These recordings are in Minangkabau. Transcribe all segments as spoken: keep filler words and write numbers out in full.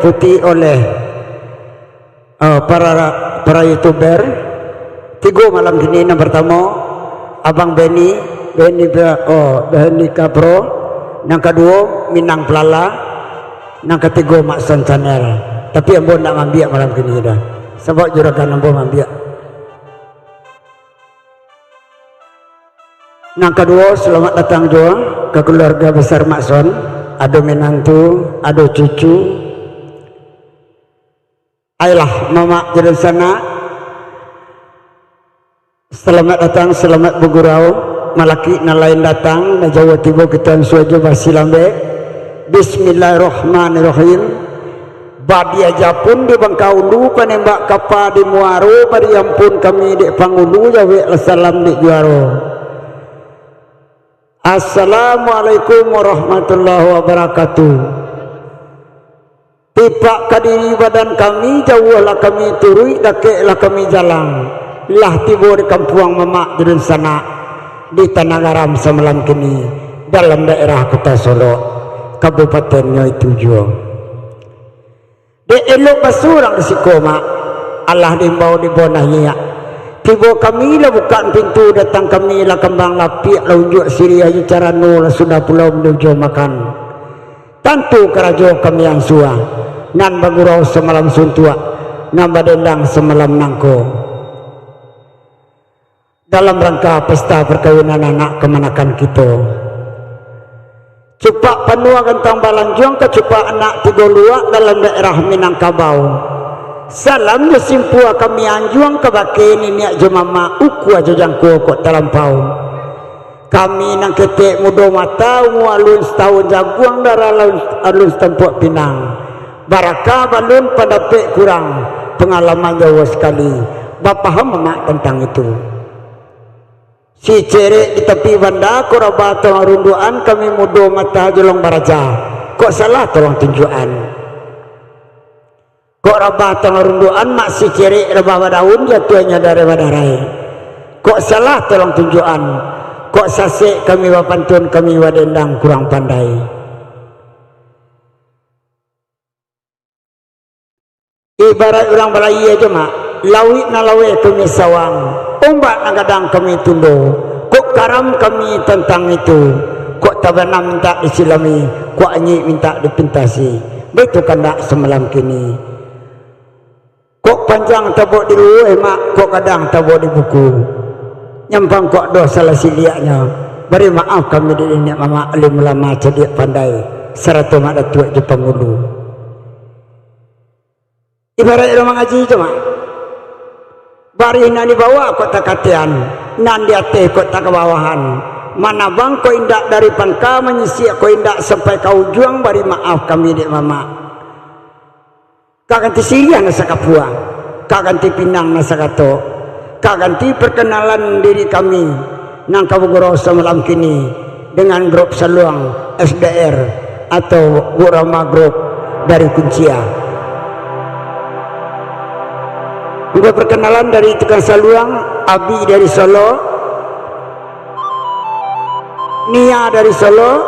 Ikuti oleh, eh, para, para YouTuber. Tigo malam kini, nan partamo, Abang Benny, Benny Be-, oh, Benny Kapro. Nan kaduo, Minang Pelala. Nan katigo, Mak Son Channel. Tapi ambo ndak mambiak malam kini doh. Sabab juragan ambo mambiak. Nan kaduo, selamat datang juo ka keluarga besar Mak Son. Ado minantu, ado cucu. Ayolah, mamak jo dunsanak. Selamat datang, selamat bagurau. Malakik nan lain datang, nan jauah tibo, kito ansua jo basi lambek. Bismillahirrahmanirrahim. Badia japun di Bangkaulu, panembak kapa di Muaro, bari ampun kami dek pangulu, jaweklah salam dek juaro. Assalamualaikum warahmatullahi wabarakatuh. Tipak ka diri badan kami, jauahlah kami turuik, dakeklah kami jalang. Lah tibo di kampuang mamak jo dunsanak, di Tanah Garam samalam kini, dalam daerah Kota Solok, kabupaten nyo itu juo. Dek elok basurang di siko, Mak, alah diimbau di bonah nyiak. Tibo kami lah bukak pintu, datang kami lah kambang lapiak, lah unjuak siriah jo carano, lah sudah pulo minum jo makan. Tantu karajo kami ansua, nan bagurau samalam suntuak, nan badendang samalam nangko. Dalam rangka pesta parkawinan anak kamanakan kito. Cupak panuah gantang balanjuang, kacupak anak tigo luak dalam daerah Minangkabau. Salam jo simpua kami anjuang, kabake niniak jo mamak, ukua jo jangko kok talampau. Kami nan ketek mudo mata, umua alun satahun jaguang, darah alun, alun satampuak pinang. Barakah balun, pandapek kurang, pangalaman jauah sakali, bapaham mamak tantang itu. Sicerek di tapi banda, kok rabah tolong rundukan, kami mudo mata jolong baraja, kok salah tolong tunjuakan. Kok rabah tolong rundukan, mak sicerek rabah badaun, jatuahnyo darah badarai. Kok salah tolong tunjuakan, kok sasek kami bapantun, kami badendang kurang pandai. Ibarat urang balayia jo, Mak, lauik nan laweh kami sawang, ombak nan gadang kami tundo, kok karam kami tantang itu, kok tabanam mintak disilami, kok anyuik mintak dipintasi, baitu kandak samalam kini. Kok panjang tabuak di luruih, Mak, kok gadang tabuak di buku. Nyampang kok doh salah siliaknyo, bari maaf kami di niniak mamak, alim ulama, cadiak pandai, sarato mak datuak jo pangulu. Ibarat urang mangaji tu, Mak. Barih nan di bawah kok takatian, nan di ateh kok takabawahan. Manabang kok indak dari pangka, manyisiak kok indak sampai ka ujuang, bari maaf kami dek mamak. Ka ganti siriah nan sakapua, ka ganti pinang nan sakato, ka ganti perkenalan diri kami nan ka bagurau samalam kini dengan grup saluang S D R atau Gurama Group dari Kuncia. Juga perkenalan dari tukang saluang, Abi dari Solo, Nia dari Solo,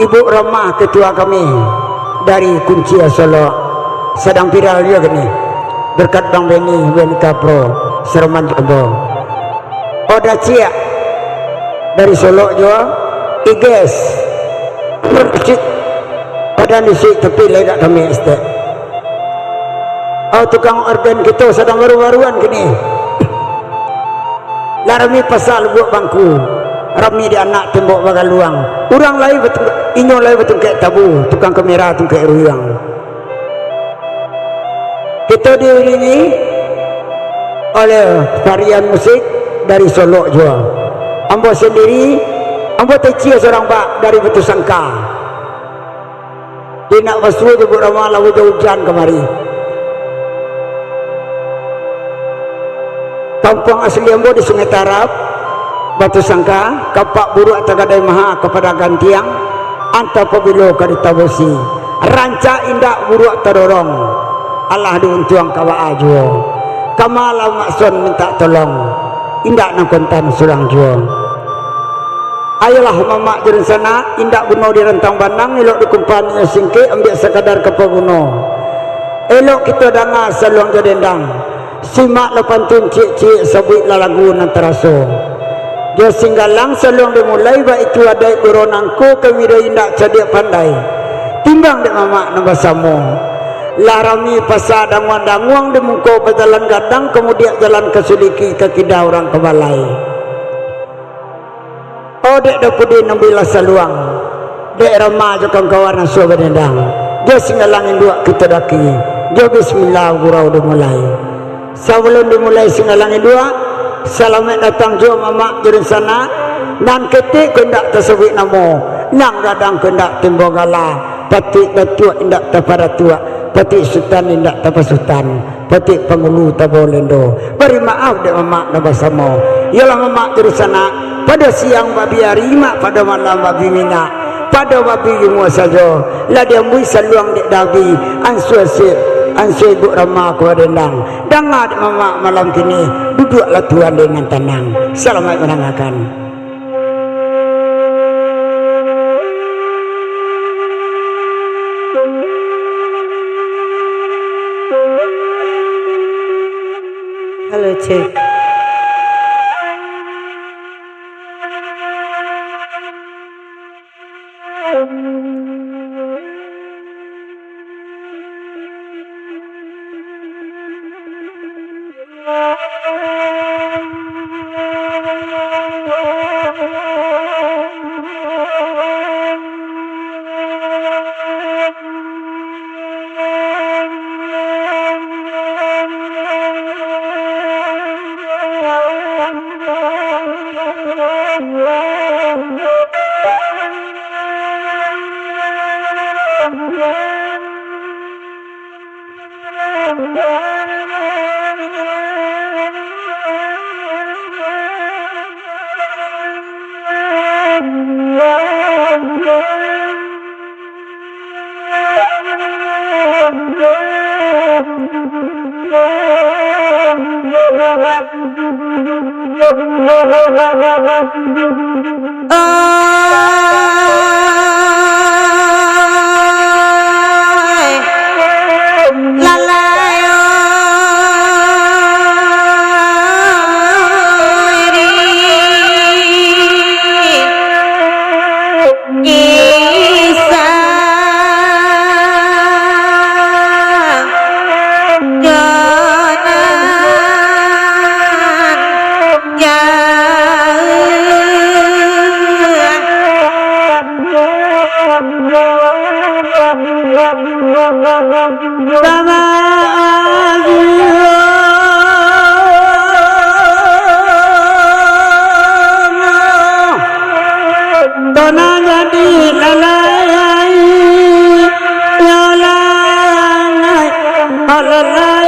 Ibu Ramah ketua kami dari Kuncia Solo. Sadang viral juga kini, berkat Bang Benny, Benny Kapro, Seroman Jombo. Oda Ciak dari Solok juo, Iges. Percik. Badan disuik tapi lai dak kami estek. Oh, tukang organ kito sadang baru-baruan kini. Lah rami pasal buek bangku, rami di anak tembok bagaluang. Urang lai batung-, inyo lai batungkek tabu, tukang kamera tungkek ruyuang. Kito diiringi oleh tarian musik dari Solok juo. Ambo sandiri, ambo teci surang bak dari Batusangka. Di nak basuo jo buek Rama, lah ujan-ujan kamari. Kampuang asli ambo di Sungai Tarab, Batusangka, kapak buruak tagadai maha kapadagang tiang, antah pabilo ka ditabusi. Rancak indak buruak tadorong, alah diuntuang ka baa juo. Kama lah Mak Son mintak tolong, indak nan kontan surang juo. Ayolah mamak jo dunsanak, indak guno dirantang banang, elok dikumpan iyo singkek, ambiak sakadar ka paguno. Elok kito danga saluang jo dendang. Simaklah pantun ciek-ciek, sabuiklah lagu nan taraso. Jo Singgalang saluang dimulai, baitu adaik guru nangko, kami doh indak cadiak pandai timbang dek mamak nan basamo. Lah rami pasa danguang-danguang, di muko bajalan gadang, kamudiak jalan ka Suliki, ka kida urang ka balai. Oh, dek Dapudi nan bilah saluang, dek Rama jo kawan-kawan nan suah badendang, jo Singgalang induak kito daki, jo bismillah gurau dimulai. Sabalun dimulai Singgalang induak, salamaik datang juo mamak jo dunsanak, nan ketek ko indak tasabuik namo, nan gadang ko indak timbo gala, patuik datuak indak taparatuak, patuik sutan indak tapasutan. Patik pangulu tabo lendo. Bari maaf dek mamak nan basamo. Iyolah mamak jo dunsanak, pado siang babi ari, mak pado malam babi minyak. Pado babi jumua sajo, lah diambuih saluang dek dabi, ansua sik, ansua ibuk Rama ko badendang. Danga dek mamak malam kini, duduaklah tuan dengan tanang. Salamaik mandangakan. Halo, cek. Oi, lalai oi, ri. Kisah jo nan jauah. Baba Aziz. Tanah jadi lalai, lalai, lalai.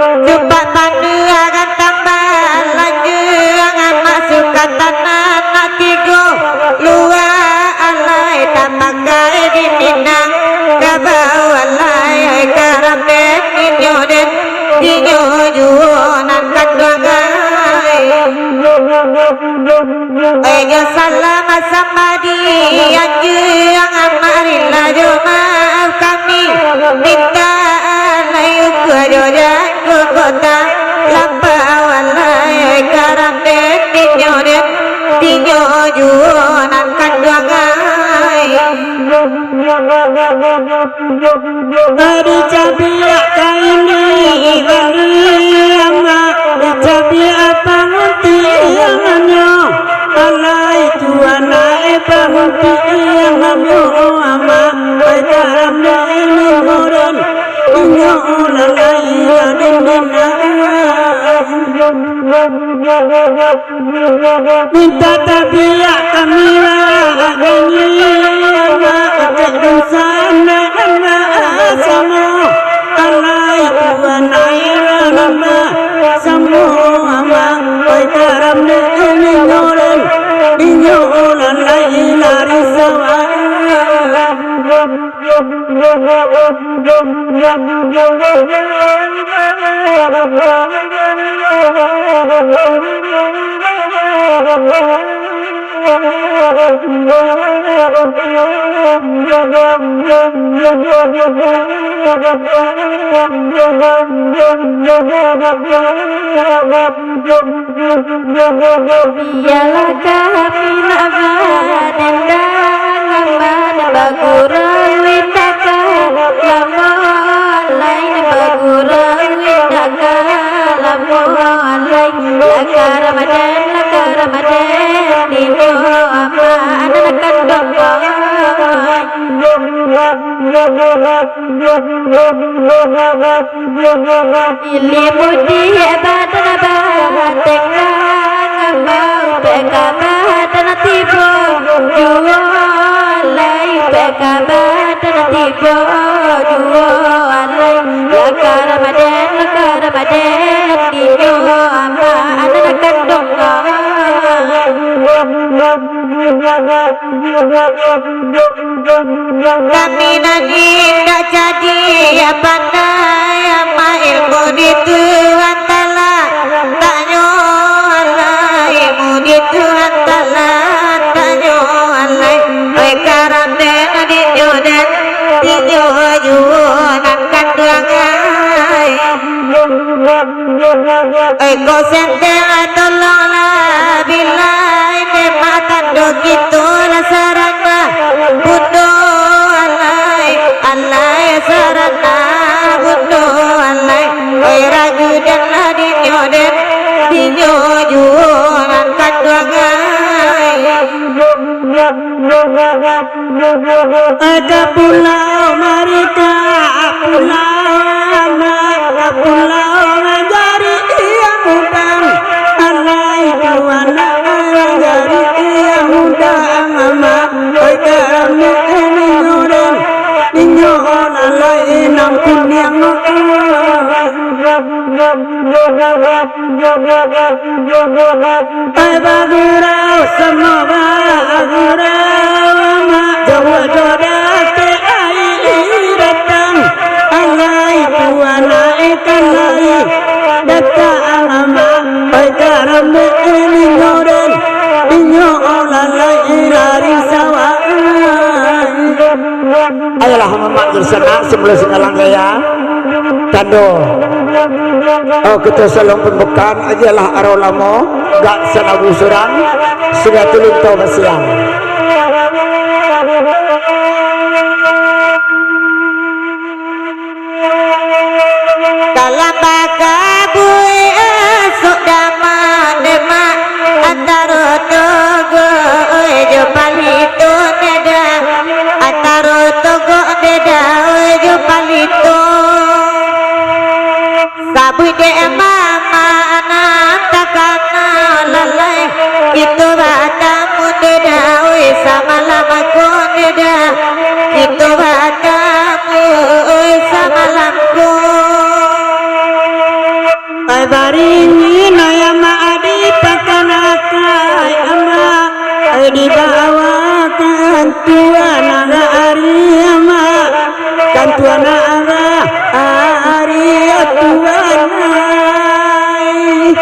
Cupak tani agak tambah lanjuang, masuk ka tanah nak tigo lua alai, tapakai di Minang kabau alai, ai karambek inyo den, inyo juo nan kanduang ai. Ai jo salam sambah di anjuang, marilah jo maaf kami minta alai, ukua jo jangko kota, lapau alai, ai karambek inyo den, inyo juo nan kanduang ai. Dicabiak kain di bari amak, dicabiak panguntiangannyo. Alai tuan anak panguntiangannyo amak, ai karambek inyo den, inyo lalai den. Minta tabiak kami lah, agak nyiak, agak dunsanak nan basamo. Alai tuan anak nan basamo amak, ai karambek inyo den, inyo lalai lari sawah. Bialah kami nak badendang, badendang bagurau, indak ka lamo lai, bagurau indak ka lamo lai. Lah ka Ramadan, lah ka Ramadan, dinyo amak nan kanduang. Ilimu di badan batenggang, bau peka badan tibo juo lai, peka badan tibo juo lai. Lah ka Ramadan, lah ka Ramadan, dinyo amak nan kanduang. Kami nan indak cadiak pandai, amak ilmu di Tuhan Taala, tanyo alai ilmu di Tuhan Taala, tanyo alai. Oi, karano dinyo den, dinyo juo nan kanduang ai. Oi, kok senteng, tolonglah bilai, memang tando kito lah sarana. Bundo alai, alai sarana, bundo alai. Oi, raju den lah dinyo den, dinyo juo nan kanduang ai. Ka pulau Marika, ka pulau Amak, ka pulau Jari Iya Mudang. Alai puana Jari Iya Mudang, Amak. Oi, kami ninyo den, ninyo lalai nan kuniang. Ai bagurau, samo bagurau, Amak, jauah jo dake ai datang. Alai puana ikan lai datang, Amak. Ai karano ninyo den, ninyo lalai dari sawah. Ayolah, Amak, di sana, semula singgalang gaya. Tando. Oh, kito salong pembukaan, ajalah arau lamo, gak sanabu surang, sudah tulun tau basiang. Dalam bakabui esok daman demak, antaro togok oi jo paliton deda, antaro togok deda oi jo paliton. Sabuik dek mama nan takana lalai, kito batamu deda oi samalam ko deda, kito batamu oi samalam ko. Ai baringin ai amak, ai dipakanakan ai amak, ai dibawakan tuan ari amak, kan tuan ari tuan ai.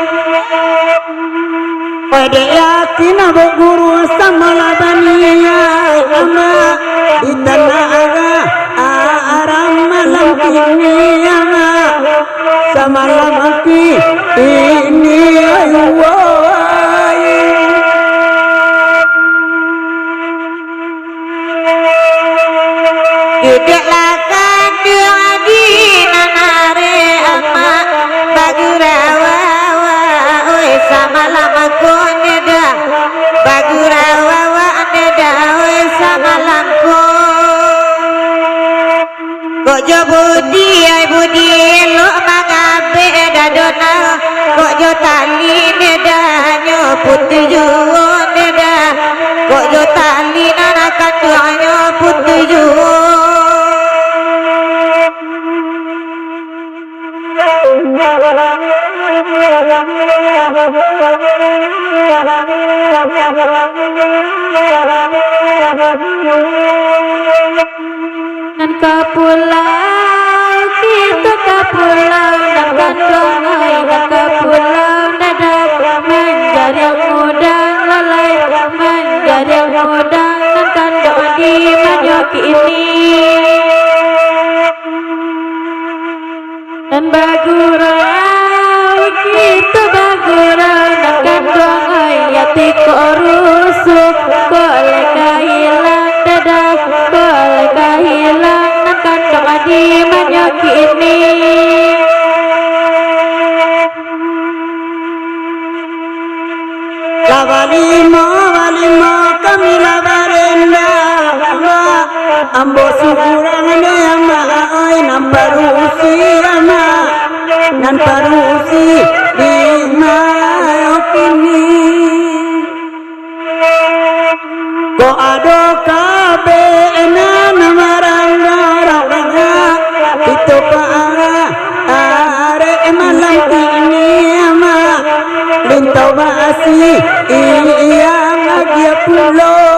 Pai dek yakin abok guru samalam baniaik amak, di tanah arah aram malam kini amak, samalam aki ini ayu wai. Duduaklah kanduang di nan ari amak, bagurau awak oi samalam ko neda, bagurau awak neda oi samalam ko. Kok jo budi ai budi elok mangabek dado nah, kok jo tali neda nyo putuih juo neda, kok jo tali nan kanduangnyo putuih juo. Nan ka pulau, kito ka pulau, nan kanduang ai, nan ka pulau. Kini nan bagurau, kito bagurau, nan kanduang ai ati ko rusuh, ko lai ka ilang dadah, ko lai ka ilang nan kanduang adi manyo kini. Lah balimo, balimo kami lah barenda, ambo surang dek amak, oi, nan padusi amak, nan padusi di mayo kini. Kok ado kabek nan marangga-rangga, kito paarek malam kini, amak. Lintau basi, iyo agiah pulo.